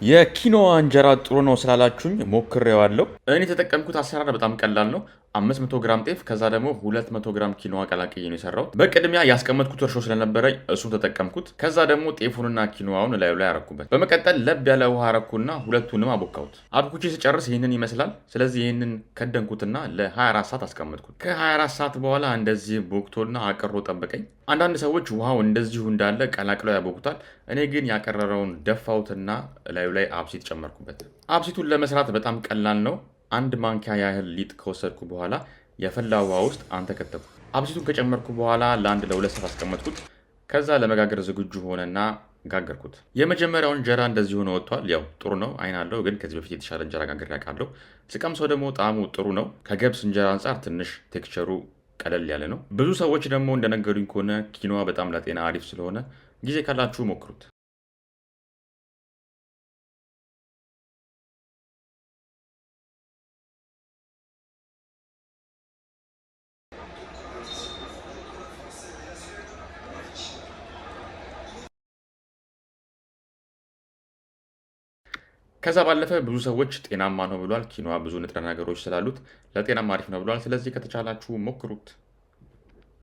የ quinoa እንጀራ ጥሩ ነው ስላላችሁኝ ሞክሬዋለሁ። እኔ የተጠቀምኩት አሰራር በጣም ቀላል ነው። 500 ግራም ጤፍ ከዛ ደግሞ 200 ግራም quinoa ቀላቅዬ ነው የሰራሁት። በቅድሚያ ያስቀመጥኩት እርሾ ስለነበረ እሱን ተጠቀምኩት። ከዛ ደግሞ ጤፉንና quinoa ውን እላዩ ላይ አረኩበት። በመቀጠል ለብ ያለ ውሃ አረኩና ሁለቱንም አቦካሁት። አብኩቼ ስጨርስ ይህንን ይመስላል። ስለዚህ ይህንን ከደንኩትና ለ24 ሰዓት አስቀመጥኩት። ከ24 ሰዓት በኋላ እንደዚህ ቦክቶና አቅሮ ጠበቀኝ። አንዳንድ ሰዎች ውሃው እንደዚሁ እንዳለ ቀላቅለው ያቦኩታል። እኔ ግን ያቀረረውን ደፋሁትና እላዩ ላይ አብሲት ጨመርኩበት። አብሲቱን ለመስራት በጣም ቀላል ነው። አንድ ማንኪያ ያህል ሊጥ ከወሰድኩ በኋላ የፈላ ውሃ ውስጥ አንተከተኩ። አብሲቱን ከጨመርኩ በኋላ ለአንድ ለሁለት ሰዓት አስቀመጥኩት። ከዛ ለመጋገር ዝግጁ ሆነና ጋገርኩት። የመጀመሪያው እንጀራ እንደዚህ ሆኖ ወጥቷል። ያው ጥሩ ነው፣ አይን አለው፣ ግን ከዚህ በፊት የተሻለ እንጀራ ጋግሬ አውቃለሁ። ስቀምሰው ደግሞ ጣዕሙ ጥሩ ነው። ከገብስ እንጀራ አንጻር ትንሽ texture ኡ ቀለል ያለ ነው። ብዙ ሰዎች ደግሞ እንደነገሩኝ ከሆነ quinoa በጣም ለጤና አሪፍ ስለሆነ ጊዜ ካላችሁ ሞክሩት። ከዛ ባለፈ ብዙ ሰዎች ጤናማ ነው ብሏል። quinoa ብዙ ንጥረ ነገሮች ስላሉት ለጤናማ አሪፍ ነው ብሏል። ስለዚህ ከተቻላችሁ ሞክሩት።